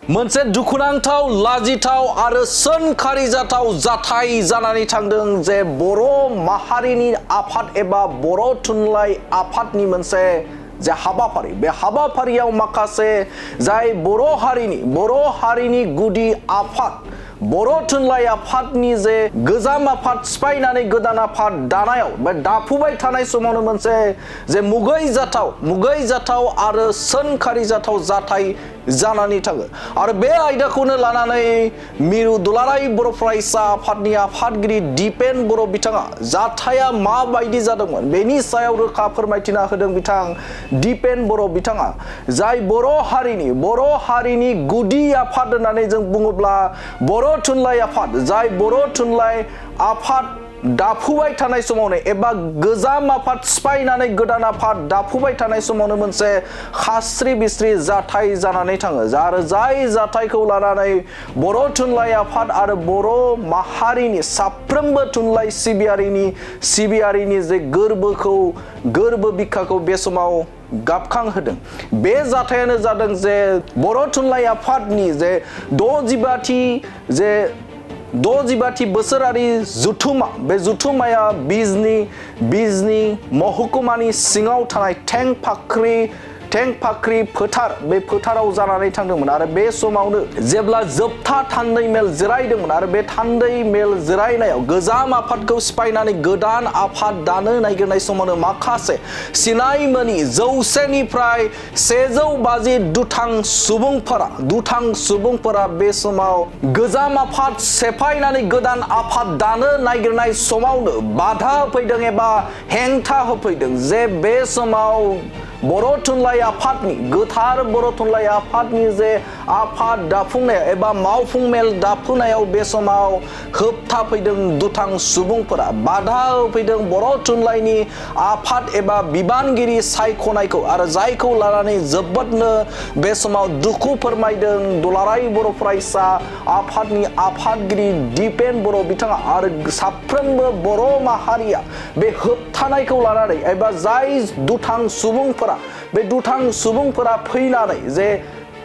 मोनसे दुखुनांथाव लाजिथाव आरो सोंखारि जाथाव जाथाय जानानै थांदों जे बर' माहारिनि आफाद एबा बर' थुनलाइ आफादनि मोनसे जे हाबाफारि बे हाबाफारियाव माखासे जाय बर' हारिनि गुदि आफाद बर' थुनलाइ आफादनि जे गोजाम आफाद सिफायनानै गोदान आफाद दानायाव बे दाफुबाय थानाय समावनो मोनसे जे मुगै जाथाव आरो सोंखारि जाथाव जाथाय जानानै थाङो आरो बे आयदाखौनो लानानै मिरु दुलाराय बर' फरायसा आफादनि आफादगिरि दिपेन बर' बिथाङा जाथाया माबायदि जादोंमोन बेनि सायाव रोखा फोरमायथिना होदों बिथां दिपेन बर' बिथाङा जाय बर' हारिनि गुदि आफाद होननानै जों बुङोब्ला बर' थुनलाइ आफाद जाय बर' थुनलाइ आफाद दाफुबाय थानाय समावनो एबा गोजाम आफाद सिफायनानै गोदान आफाद दाफुबाय थानाय समावनो मोनसे खास्रि बिस्रि जाथाय जानानै थाङो आरो जाय जाथायखौ लानानै बर' थुनलाइ आफाद आरो बर' माहारिनि साफ्रोमबो थुनलाइ सिबियारिनि जे गोरबो बिखाखौ बे समाव गाबखांहोदों बे जाथायानो जादों जे बर' थुनलाइ आफादनि जे द'जिबाथि बोसोरारि जुथुमा बे जुथुमाया बिजनी महकुमानि सिङाव थानाय टेंफाख्रि फोथार बे फोथाराव जानानै थांदोंमोन आरो बे समावनो जेब्ला जोबथा थान्दै मेल जिरायदोंमोन आरो बे थान्दै मेल जिरायनायाव गोजाम आफादखौ सिफायनानै गोदान आफाद दानो नागिरनाय समावनो माखासे सिनाय मोनि 100निफ्राय 150 दुथां सुबुंफोरा बे समाव गोजाम आफाद सेफायनानै गोदान आफाद दानो नागिरनाय समावनो बाधा होफैदों एबा हेंथा होफैदों जे बे समाव बर' थुनलाइ आफादनि गोथार बर' थुनलाइ आफादनि जे आफाद दाफुंनाय एबा मावफुं मेल दाफुंनायाव बे समाव होबथाफैदों दुथां सुबुंफोरा बाधा होफैदों बर' थुनलाइनि आफाद एबा बिबानगिरि सायख'नायखौ आरो जायखौ लानानै जोबोदनो बे समाव दुखु फोरमायदों दुलाराय बर' फरायसा आफादनि आफादगिरि दिपेन बर' बिथाङा आरो साफ्रोमबो बर' माहारिया बे होबथानायखौ लानानै एबा जाय दुथां सुबुंफोरा फैनानै जे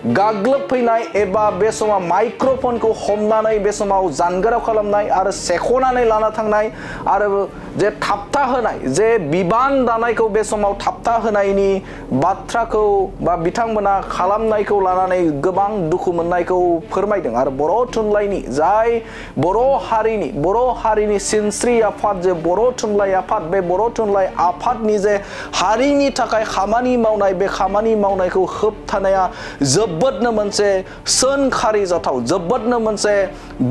गाग्लोबफैनाय एबा बे समाव माइक्र'फनखौ हमनानै बे समाव जानगाराव खालामनाय आरो सेख'नानै लाना थांनाय आरो जे थाबथा होनाय जे बिबान दानायखौ बे समाव थाबथा होनायनि बाथ्राखौ बा बिथांमोना खालामनायखौ लानानै गोबां दुखु मोननायखौ फोरमायदों आरो बर' थुनलाइनि जाय बर' हारिनि सिनस्रि आफाद जे बर' थुनलाइ आफाद बे बर' थुनलाइ आफादनि जे हारिनि थाखाय खामानि मावनाय बे खामानि मावनायखौ होबथानाया जोबोदनो मोनसे सोंखारि जाथाव जोबोदनो मोनसे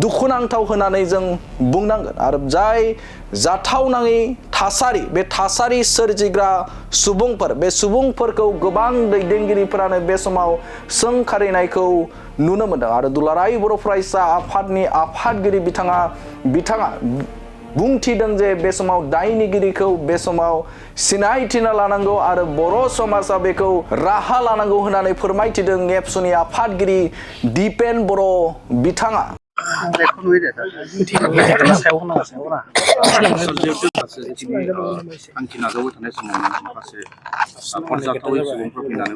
दुखुनांथाव होननानै जों बुंनांगोन आरो जाय जाथावनाङै थासारि बे थासारि सोरजिग्रा सुबुंफोर बे सुबुंफोरखौ गोबां दैदेनगिरिफोरानो बे समाव सोंखारिनायखौ नुनो मोनदों आरो दुलाराय बर' फरायसा आफादनि आफादगिरि बिथाङा बुंथिदों जे बे समाव दायनिगिरिखौ बे समाव सिनायथिना लानांगौ आरो बर' समाजा बेखौ राहा लानांगौ होननानै फोरमायथिदों एबसुनि आफादगिरि दिपेन बर' बिथाङा थांखि नाजाबाय थानाय समाव माखासे आरजाथावै सुबुंफोर फैनानै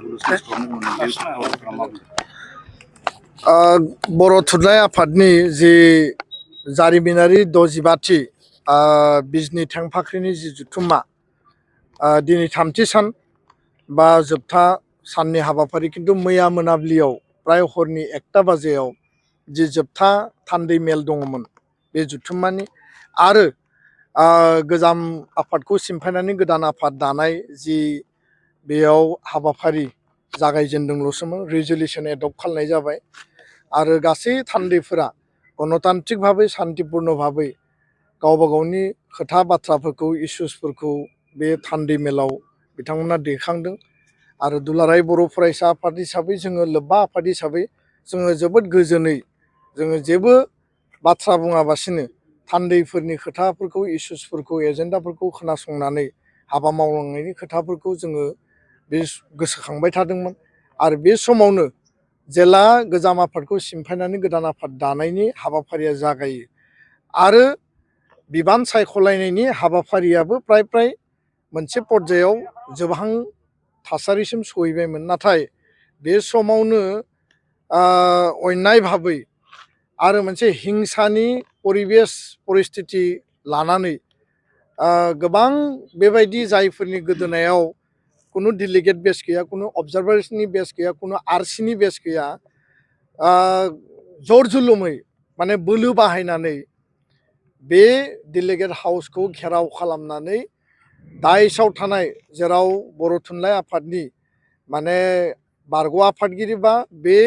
बर' थुनलाइ आफादनि जि जारिमिनारि 65थि बिजनी टेंफाख्रिनि जि जुथुमा दिनै 3थि सान बा जोबथा साननि हाबाफारि खिन्थु मैया मोनाबिलियाव प्राय हरनि 1टा बाजियाव जि जोबथा थान्दै मेल दङमोन बे जुथुमानि आरो गोजाम आफादखौ सिमफायनानै गोदान आफाद दानाय जि बेयाव हाबाफारि जागायजेनदोंल'सोमोन रिजलिउसन एडप्ट खालामनाय जाबाय आरो गासै थान्दैफोरा गणतान्त्रिक भाबै शान्तिपुर्ण भाबै गावबा गावनि खोथा बाथ्राफोरखौ इसुसफोरखौ बे थान्दै मेलाव बिथांमोना दैखांदों आरो दुलाराय बर' फरायसा आफाद हिसाबै जोङो लोब्बा आफाद हिसाबै जोङो जोबोद गोजोनै जोङो जेबो बाथ्रा बुङाबासिनो थान्दैफोरनि खोथाफोरखौ इसुसफोरखौ एजेन्डाफोरखौ खोनासंनानै हाबा मावलांनायनि खोथाफोरखौ जोङो बे गोसोखांबाय थादोंमोन आरो बे समावनो जेला गोजाम आफादखौ सिमफायनानै गोदान आफाद दानायनि हाबाफारिया जागायो आरो बिबान सायख'लायनायनि हाबाफारियाबो प्राय मोनसे पर्यायाव जोबहां थासारिसिम सहैबायमोन नाथाय बे समावनो अन्याय भाबै आरो मोनसे हिंसानि परिबेस परिस्थिति लानानै गोबां बेबायदि जायफोरनि गोदोनायाव कुनु डेलिगेट बेस गैया, कुनु अबजार्भार्सनि बेस गैया, कुनु आरसिनि बेस गैया, जर जुलुमै माने बोलो बाहायनानै बे डेलिगेट हाउसखौ घेराव खालामनानै दाइसआव थानाय जेराव बर' थुनलाइ आफादनि माने बारग' आफादगिरि बा बे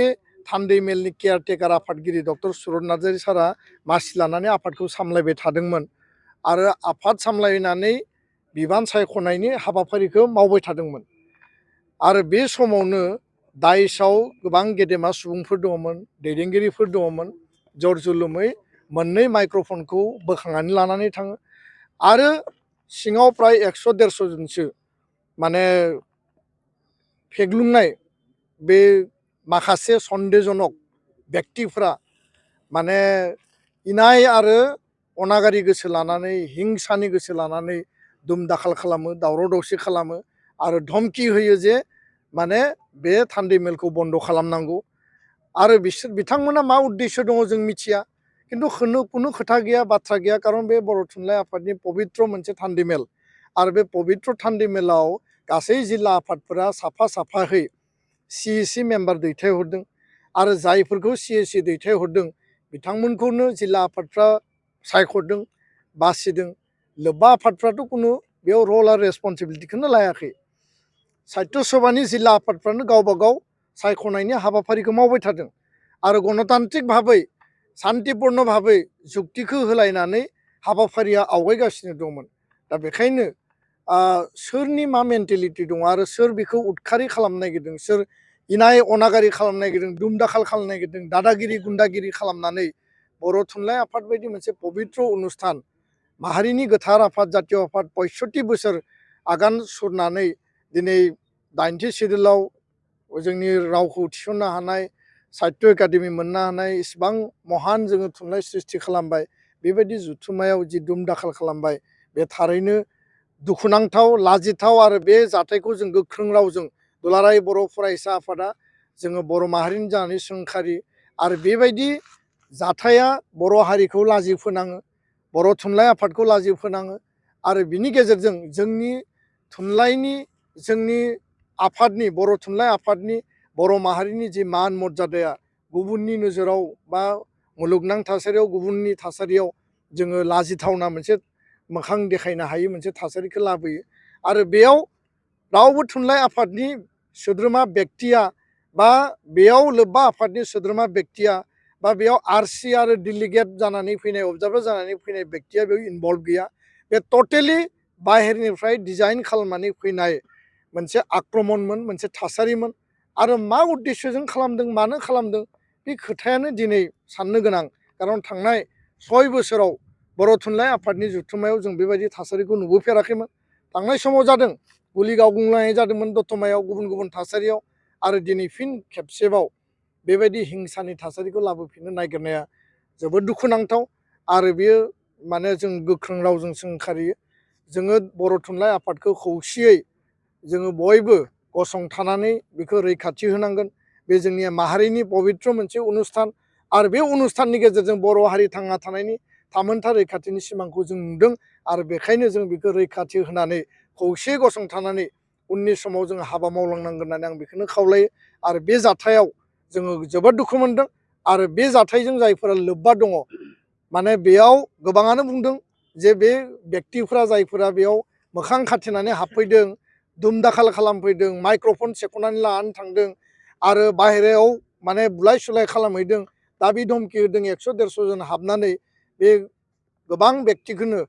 थान्दै मेलनि केयारटेकार आफादगिरि डक्टर सुरत नार्जारि सारा मासि लानानै आफादखौ सामलायबाय थादोंमोन आरो आफाद सामलायनानै बिबान सायख'नायनि हाबाफारिखौ मावबाय थादोंमोन। आरो बे समावनो दाइसआव गोबां गेदेमा सुबुंफोर दङमोन, दैदेनगिरिफोर दङमोन, जर जुलुमै मोननै माइक्र'फनखौ बोखांनानै लानानै थाङो आरो सिङाव प्राय 100-150 जनसो माने फेग्लुंनाय बे माखासे सन्देहजनक व्यक्तिफ्रा माने इनाय आरो अनागारि गोसो लानानै हिंसानि गोसो लानानै दुम दाखाल खालामो, दावराव दावसि खालामो आरो धमकि होयो जे माने बे थान्दै मेलखौ बन्द खालामनांगौ। आरो बिथांमोना मा उद्देश्य दङ जों मिथिया, किन्तु कुनु खोथा गैया, बाथ्रा गैया, खारन बे बर' थुनलाइ आफादनि पबित्र मोनसे थान्दै मेल आरो बे पबित्र थान्दै मेलाव गासै जिल्ला आफादफोरा साफा साफाहै CAC मेम्बार दैथायहरदों आरो जायफोरखौ CAC दैथायहरदों बिथांमोनखौनो जिल्ला आफादफ्रा सायख'दों, बासिदों। लोब्बा आफादफ्राथ' कुनु बेयाव रल आरो रेसपन्सिबिलिटिखौनो लायाखै। साहित्य सभानि जिल्ला आफादफ्रानो गावबा गाव सायख'नायनि हाबाफारिखौ मावबाय थादों आरो गणतान्त्रिक भाबै शान्तिपूर्ण भाबै जुक्तिखौ होलायनानै हाबाफारिया आवगायगासिनो दंमोन। दा बेखायनो सोरनि मा मेन्टेलिटि दङ आरो सोर बेखौ उदखारि खालामनो नागिरदों, सोर इनाय अनागारि खालामनो नागिरदों, दुम दाखाल खालामनो नागिरदों, दादागिरि गुन्दागिरि खालामनानै बर' थुनलाइ आफाद बायदि मोनसे पबित्र अनुस्थान, माहारिनि गोथार आफाद, जातीय आफाद 65 बोसोर आगान सुरनानै दिनै 80 सिडुलाव जोंनि रावखौ थिसननो हानाय, साहित्य एकाडेमि मोननो हानाय इसिबां महान जोङो थुनलाइ सृष्टि खालामबाय, बेबायदि जुथुमायाव जि दुम दाखाल खालामबाय बे थारैनो दुखुनांथाव, लाजिथाव आरो बे जाथायखौ जों गोख्रों रावजों दुलाराय बर' फरायसा आफादा जोङो बर' माहारिनि जानानै सोंखारि आरो बेबायदि जाथाया बर' हारिखौ लाजि फोनाङो, बर' थुनलाइ आफादखौ लाजि फोनाङो आरो बिनि गेजेरजों जोंनि थुनलाइनि, जोंनि आफादनि, बर' थुनलाइ आफादनि बर' माहारिनि जि मान मर्यादाया गुबुननि नोजोराव बा मुलुगनां थासारियाव, गुबुननि थासारियाव जोङो लाजिथावना मोनसे मोखां देखायनो हायै मोनसे थासारिखौ लाबोयो। आरो बेयाव रावबो थुनलाइ आफादनि सोद्रोमा व्यक्तिया बा बेयाव लोब्बा आफादनि सोद्रोमा व्यक्तिया बा बेयाव आरसि आरो डेलिगेट जानानै फैनाय, अबजार्भार जानानै फैनाय व्यक्तिया बेयाव इनभल्भ गैया। बे टटेलि बाहेरनिफ्राय डिजाइन खालामनानै फैनाय मोनसे आक्रमणमोन, मोनसे थासारिमोन आरो मा उद्देश्यजों खालामदों, मानो खालामदों, बे खोथायानो दिनै साननो गोनां। खारन थांनाय 6 बोसोराव बर' थुनलाइ आफादनि जुथुमायाव जों बेबायदि थासारिखौ नुबोफेराखैमोन। थांनाय समाव जादों, गुलि गावग्लुंनाय जादोंमोन दतमायाव, गुबुन गुबुन थासारियाव, आरो दिनै फिन खेबसेबाव बेबायदि हिंसानि थासारिखौ लाबोफिननो नागिरनाया जोबोद दुखुनांथाव आरो बेयो माने जों गोख्रों रावजों सोंखारियो। जोङो बर' थुनलाइ आफादखौ खौसेयै जोङो बयबो गसंथानानै बेखौ रैखाथि होनांगोन। बे जोंनि माहारिनि पबित्र मोनसे अनुस्थान आरो बे अनुस्थाननि गेजेरजों बर' हारि थांना थानायनि थामोनथा रैखाथिनि सिमांखौ जों नुदों आरो बेखायनो जों बेखौ रैखाथि होनानै खौसे गसंथानानै उननि समाव जों हाबा मावलांनांगोन होननानै आं बेखौनो खावलायो। आरो बे जाथायाव जोङो जोबोद दुखु मोनदों आरो बे जाथायजों जायफोरा लोब्बा दङ, माने बेयाव गोबाङानो बुंदों जे बे व्यक्तिफ्रा जायफोरा बेयाव मोखां खाथेनानै हाबफैदों, दुम दाखाल खालामफैदों, माइक्र'फन सेख'नानै लानानै थांदों आरो बाहेरायाव माने बुलाय सुलाय खालामहैदों, दाबि धमकि होदों, 100-150 जन हाबनानै बे गोबां व्यक्तिखौनो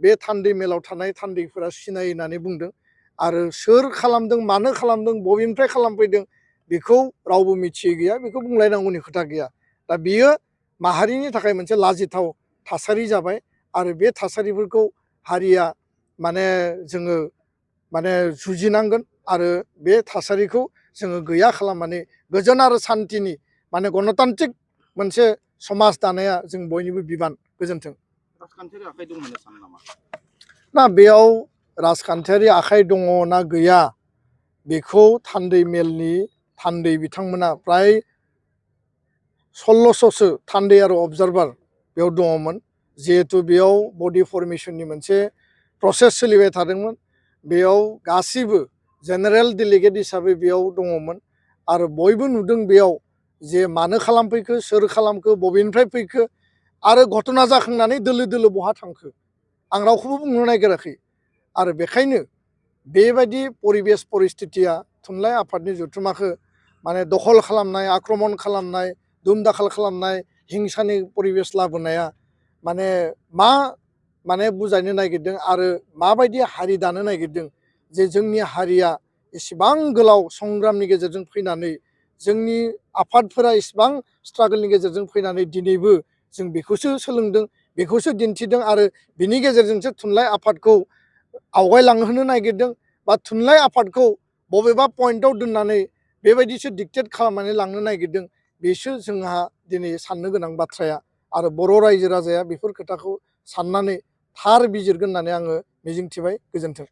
बे थान्दै मेलाव थानाय थान्दैफोरा सिनायो होननानै बुंदों। आरो सोर खालामदों, मानो खालामदों, बबेनिफ्राय खालामफैदों बेखौ रावबो मिथियै गैया, बेखौ बुंलायनांगौनि खोथा गैया। दा बियो माहारिनि थाखाय मोनसे लाजिथाव थासारि जाबाय आरो बे थासारिफोरखौ हारिया माने जोङो माने जुजिनांगोन आरो बे थासारिखौ जोङो गैया खालामनानै गोजोन आरो सान्थिनि माने गणतान्त्रिक मोनसे समाज दानाया जों बयनिबो बिबान। गोजोन्थों। राजखान्थियारि आखाइ दं होनना सानो नामा? ना बेयाव राजखान्थियारि आखाइ दङ ना गैया बेखौ थान्दै मेलनि थान्दै बिथांमोना फ्राय 1600सो थान्दै आरो अबजार्भार बेयाव दङमोन जिहेतु बेयाव बडि फर्मेशननि मोनसे प्रसेस सोलिबाय थादोंमोन बेयाव गासिबो जेनेरेल डेलिगेट हिसाबै बेयाव दङमोन आरो बयबो नुदों बेयाव जे मानो खालामफैखो सोर खालामखो बबेनिफ्राय फैखो आरो घटना जाखांनानै दोलो दोलो बहा थांखो आं रावखौबो बुंनो नागिराखै आरो बेखायनो बेबायदि परिबेस परिस्थितिया थुनलाइ आफादनि जथुम्माखौ माने दखल खालामनाय आक्रमण खालामनाय दुम दाखाल खालामनाय हिंसानि परिबेस लाबोनाया माने मा माने बुजायनो नागिरदों आरो माबायदि हारि दानो नागिरदों जे जोंनि हारिया इसिबां गोलाव संग्रामनि गेजेरजों फैनानै जोंनि आफादफोरा इसिबां स्ट्रागलनि गेजेरजों फैनानै दिनैबो जों बेखौसो सोलोंदों बेखौसो दिन्थिदों आरो बिनि गेजेरजोंसो थुनलाइ आफादखौ आवगायलांहोनो नागिरदों बा थुनलाइ आफादखौ बबेबा पइन्टआव दोननानै बेबायदिसो डिक्टेट खालामनानै लांनो नागिरदों बेसो जोंहा दिनै साननो गोनां बाथ्राया आरो बर' रायजो राजाया बेफोर खोथाखौ साननानै थार बिजिरगोन होननानै आङो मिजिंथिबाय गोजोन्थों